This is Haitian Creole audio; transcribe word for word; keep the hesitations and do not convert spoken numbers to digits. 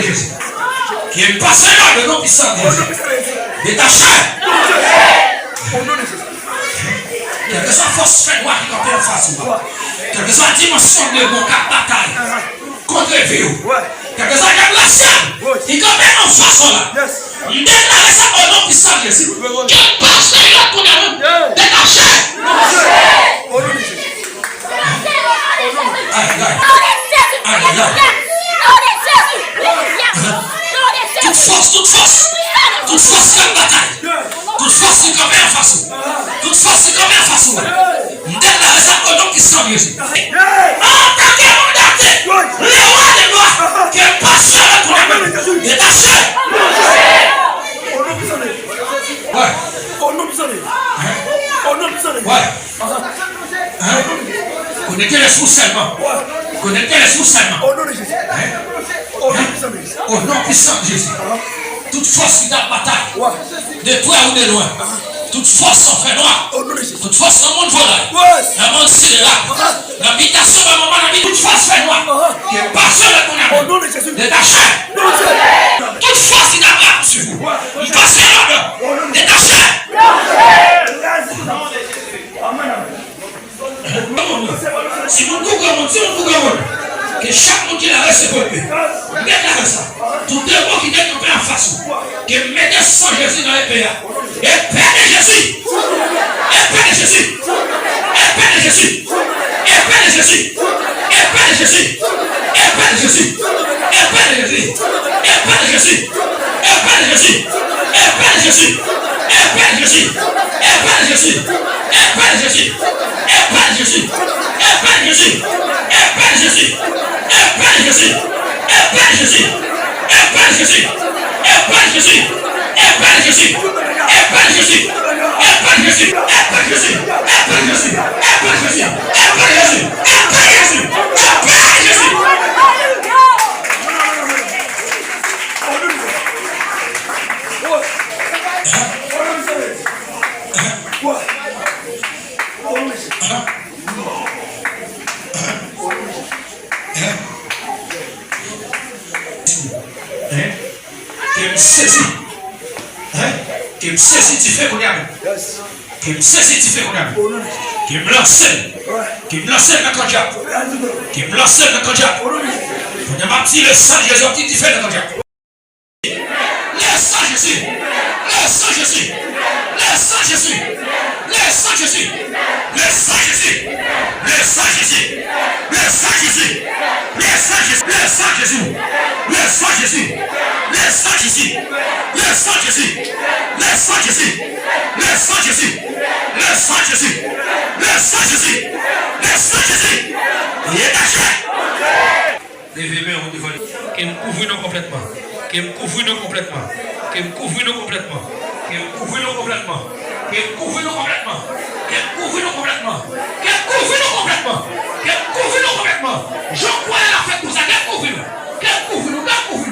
Jezi. Ke m pase lòd o non pisan de Jezi. Detache! Kèlkeswa fòs fènwa ki kanpe anfas ou a, kèlkeswa dimansyon demon k ap batay kont vi w, kèlkeswa dyab lasyèl ki kanpe anfas ou la, m deklare sa o non pisan de Jezi. Ke l pase lòd kounye a menm. Detache! Ay, ay. Ay, ay, ay. Tout fòs, tout fòs, tout fòs k ap batay, tout fòs ki kanpe anfas ou, tout fòs ki kanpe anfas ou, m deklare sa o non pisan de Jezi. Antanke mandate lewa de lwa, ke pastè la konnen detache. Wè. Wè. Konekte lespri w sèlman. Konekte lespri w sèlman. O non pisan de Jezi. Tout fòs ki t ap batay, de prè ou de lwen, tout fòs nan fènwa, tout fòs nan mond vòlay, nan mond sideral, nan bitasyon manman, nan tout fòs fènwa, ke pase lòd kounye a. Detache. Tout fòs ki t ap rapouswiv ou, m pase lòd. Detache. Si moun kou granmoun, si moun kou granmoun, ke chak moun ki la resevwa l. M deklare sa. Tout demon ki te kanpe anfas ou, ke m mete san Jezi nan epe a. Epe de Jezi! Epe deEzi! Epe de Jezi! Epe de Jezi! Hein? Ke m sezi. Hein? Ke m sezi dife kounye a menm. Ke m sezi dife kounye a menm. Ke m lanse l. Ke m lanse l nan kan dyab. Ke m lanse l nan kan dyab. Kounye a m ap di le san de Jezi, w ap di dife nan kan dyab. Le san Jezi. Le san Jezi. Le san Jezi. Le san Jezi. Le san Jezi. Detache. Leve men w devan li. Ke m kouvri nou konplètman. Ke m kouvri nou konplètman. Ke m kouvri nou konplètman. Ke m kouvri nou konplètman. Ke m kouvri nou konplètman. Ke m kouvri nou konplètman. Ke m kouvri nou konplètman. Ke m kouvri nou konplètman. Jan w kwè l ap fèt konsa, ke m kouvri nou. Ke m kouvri nou, ke m kouvri.